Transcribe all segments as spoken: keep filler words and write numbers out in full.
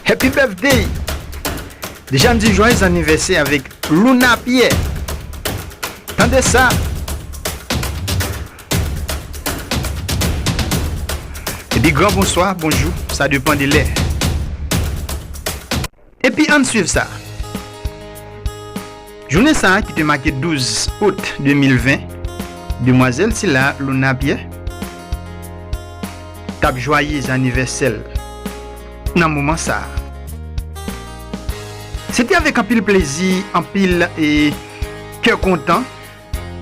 Happy birthday! Deja m di joyeux anniversaire avec Luna Pierre. Tande sa! Epi gran bonswa, bonjou, sa depan de lè. Epi ann swiv sa. Jounen sa a ki te make douz out de mil ven, demwazèl sila, Luna Pierre, t ap jwaye anivèsè l nan moman sa a. Se te avèk anpil plezi, anpil, e, kè kontan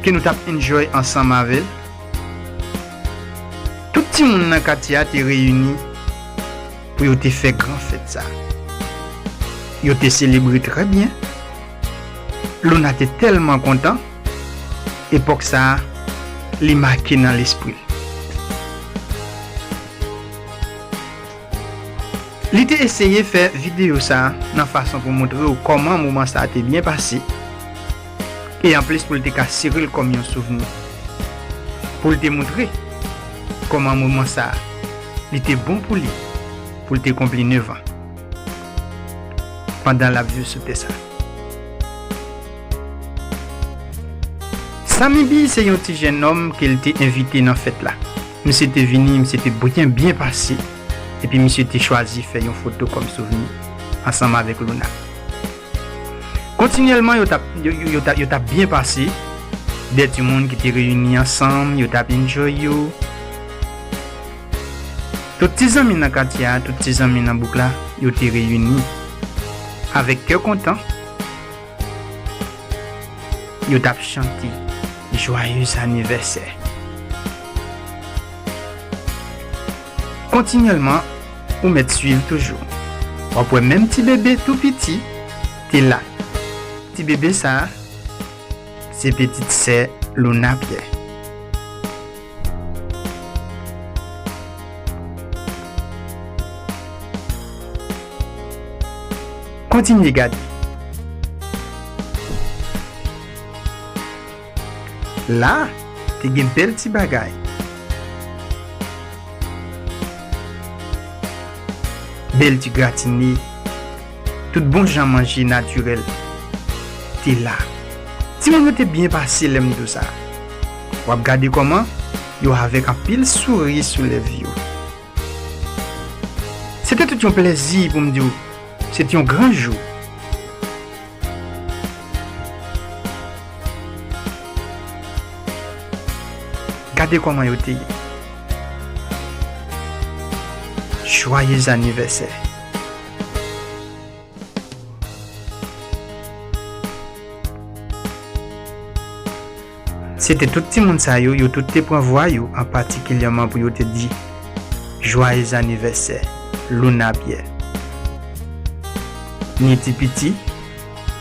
ke nou t ap enjoy ansanm avè l. Tout timoun nan katye a te reyini pou yo te fè gran fèt sa. Yo te selebre trè byen. Luna te tèlman kontan, epòk sa a, li make nan lespri l. Li te eseye fè videyo sa a nan fason pou montre w kòman moman sa a te byen pase, e anplis pou l te ka sere l kòm yon souvni. Pou l te montre kòman moman sa a, li te bon pou li, pou l te konpli nèf an, pandan l ap viv sou tè sa a. Samy B se yon ti jennonm ke l te envite nan fèt la. Misye te vini, misye te byen, byen pase, epi misye te chwazi fè yon foto kòm souvni ansanm avèk Luna. Kontinyèlman, yo t ap, yo, yo, yo t ap, yo t ap byen pase. De timoun ki te reyini ansanm, yo t ap enjoy yo. Tout ti zanmi nan katye a, tout ti zanmi nan bouk la, yo te reyini. Avèk kè kontan, yo t ap chante joyeux anniversaire. Kontinyèlman, ou mèt swiv toujou. W ap wè menm ti bebe tou piti te la. Ti bebe sa a, se pitit sè Luna Pierre. Kontinye gade. La, te gen bèl ti bagay. Bèl ti gratine. Tout bon jan manje natirèl te la. Timoun yo te byen pase lè m di w sa. W ap gade kòman yo avèk anpil souri sou lèv yo. Se te tout yon plèzi pou m di w, se te yon gran jou. Gade kòman yo te ye. Joyeux anniversaire. Se te tout timoun sa yo, yo tout te pran vwa yo, an patikilyèman pou yo te di, joyeux anniversaire, Luna Pierre. Ni ti piti,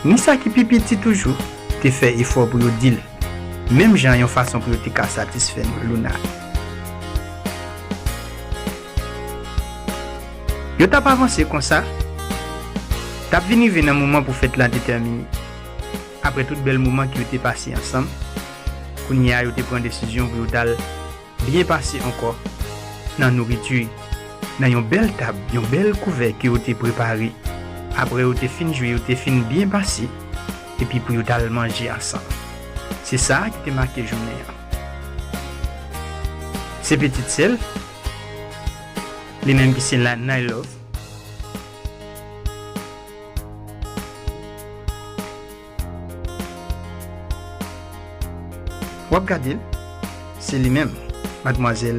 ni sa ki pi piti toujou, te fè efò pou yo di l, menm jan yon fason pou yo te ka satisfè nou, Luna. Yo t ap avanse konsa, t ap vin rive nan moman pou fèt la te tèmine. Apre tout bèl moman ke yo te pase ansanm, kounye a yo te pran desizyon pou yo t al byen pase ankò nan nouriti, nan yon bèl tab, yon bèl kouvè ke yo te prepare. Apre yo te fin jwe, yo te fin byen pase, epi pou yo t al manje ansanm. Se sa a ki te make jounen an. Se pitit sè l, li menm ki se la Nylove. W ap gade l, se li menm, madmwazèl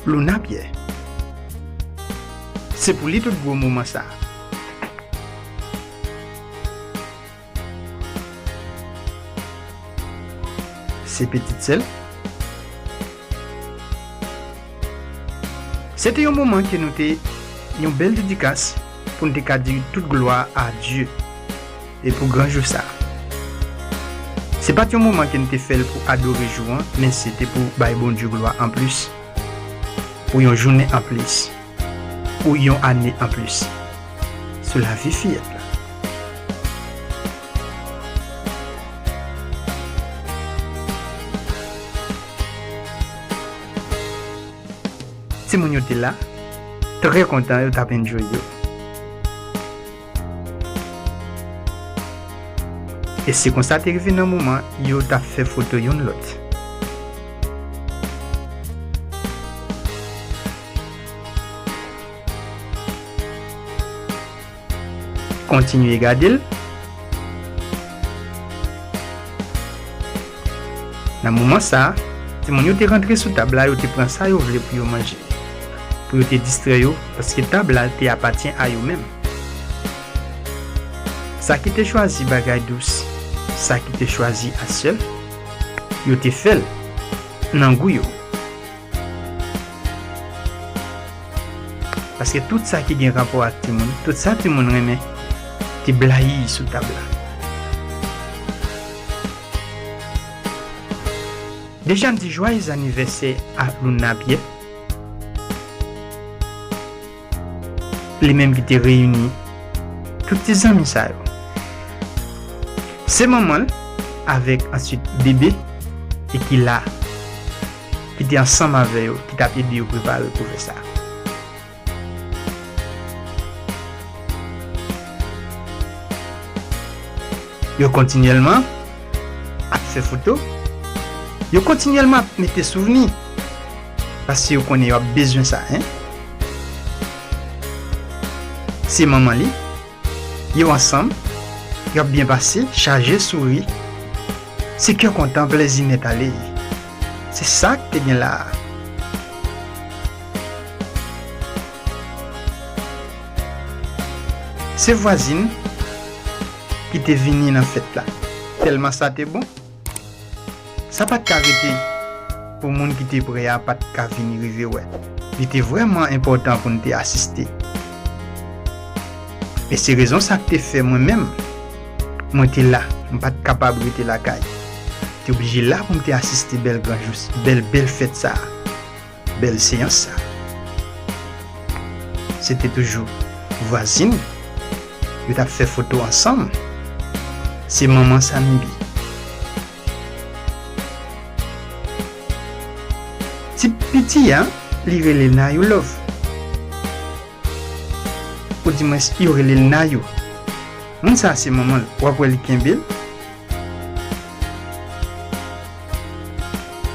Luna Pierre. Se pou li tout gwo moman sa a. Se pitit sè l. Se te yon moman ke nou te, yon bèl dedikas pou n te ka di tout glwa a Dye e pou gran jou sa a. Se pa t yon moman ke n te fè l pou adore jou an, men se te pou bay Bondye glwa anplis, pou yon jounen anplis, ou yon ane anplis sou lavi fiyèt la. Timoun yo te la, trè kontan, yo t ap enjoy yo. E se konsa te rive nan moman yo t ap fè foto youn lòt. Kontinye gade l. Nan moman sa a, timoun yo te rantre sou tab la, yo te pran sa yo vle pou yo manje, pou yo te distrè yo, paske tab la te apatyen a yo menm. Sa ki te chwazi bagay dous, sa ki te chwazi asèl, yo te fè l nan gou yo. Paske tout sa ki gen rapò ak timoun, tout sa timoun renmen, te blayi sou tab la. Deja m di jwayez anivèsè a Luna Pierre. Li menm ki te reyini tout ti zanmi sa yo. Se manman l, avèk answit bebe, e ki la, ki te ansanm avè yo, ki t ap ede yo prepare l pou fè sa. Yo kontinyèlman ap fè foto. Yo kontinyèlman ap mete souvni. Paske yo konnen yo ap bezwen sa, en. Se manman li. Yo ansanm. Y ap byen pase, chaje souri. Se kè kontan, plèzi nèt ale. Se sa k te gen la a. Se vwazin ki te vini nan fèt la. Tèlman sa te bon, sa pa t ka rete pou moun ki te prè a pa t ka vini rive wè. Li te vrèman enpòtan pou n te asiste. E se rezon sa k te fè mwen menm, mwen te la, m pa t kapab rete lakay. Te oblije la pou m te asiste bèl gran jou, bèl, bèl fèt sa a. Bèl seyans sa. Se te toujou vwazin. Yo t ap fè foto ansanm. Se manman Samibi. Ti piti a, li rele Nayou Love. Ou di mwen, yo rele l Nayou. Moun sa se manman l. W ap wè li kenbe l.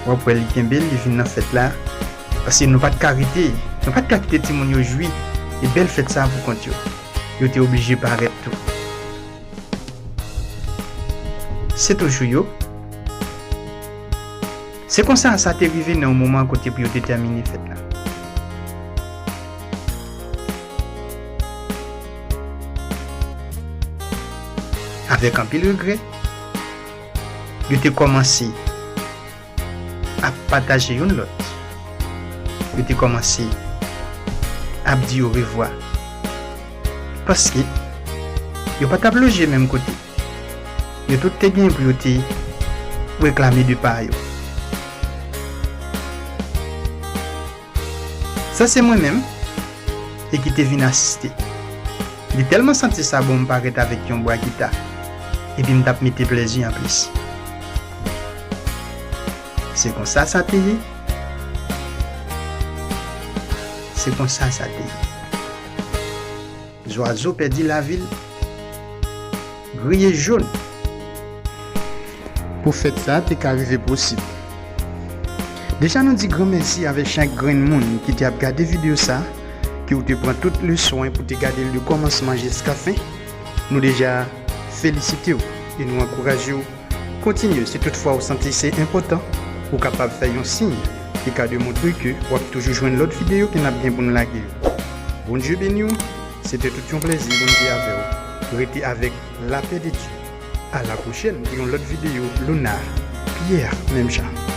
W ap wè li kenbe l, li vin nan fèt la. Paske nou pa t ka rete, nou pa t ka kite timoun yo jwi e bèl fèt sa a pou kont yo. Yo te oblije parèt tou. Se toujou yo. Se konsa sa te rive nan yon moman kote pou yo te tèmine fèt la. Avèk anpil regrè, yo te kòmanse ap pataje youn lòt. Yo te kòmanse ap di orevwa. Paske yo pa t ap loje menm kote. Yo tout te gen pou yo te reklame de pa yo. Sa se mwen menm, e ki te vin asiste. Li tèlman santi sa bon m parèt avèk yon bwa gita, epi m t ap mete plèzi anplis. Se konsa sa te ye. Se konsa sa te ye. Zwazo pèdi lavi l, griye jòn. Pou fèt sa te ka rive posib. Deja nou di gran mèsi avèk chak grenn moun ki te ap gade videyo sa, ke w te pran tout leson an pou te gade l de kòmansman jiska fen. Nou deja felisite w e nou ankouraje w kontinye. Si toutfwa w santi se enpòtan, ou kapab fè yon siy ki ka demontre ke w ap toujou jwenn lòt videyo ke n ap gen pou n lage yo. Bondye beni w. Se te tout yon plèzi pou n te avè w. Rete avèk lapè de Dye. A la pwochèn pou yon lòt videyo Luna Pierre menm jan.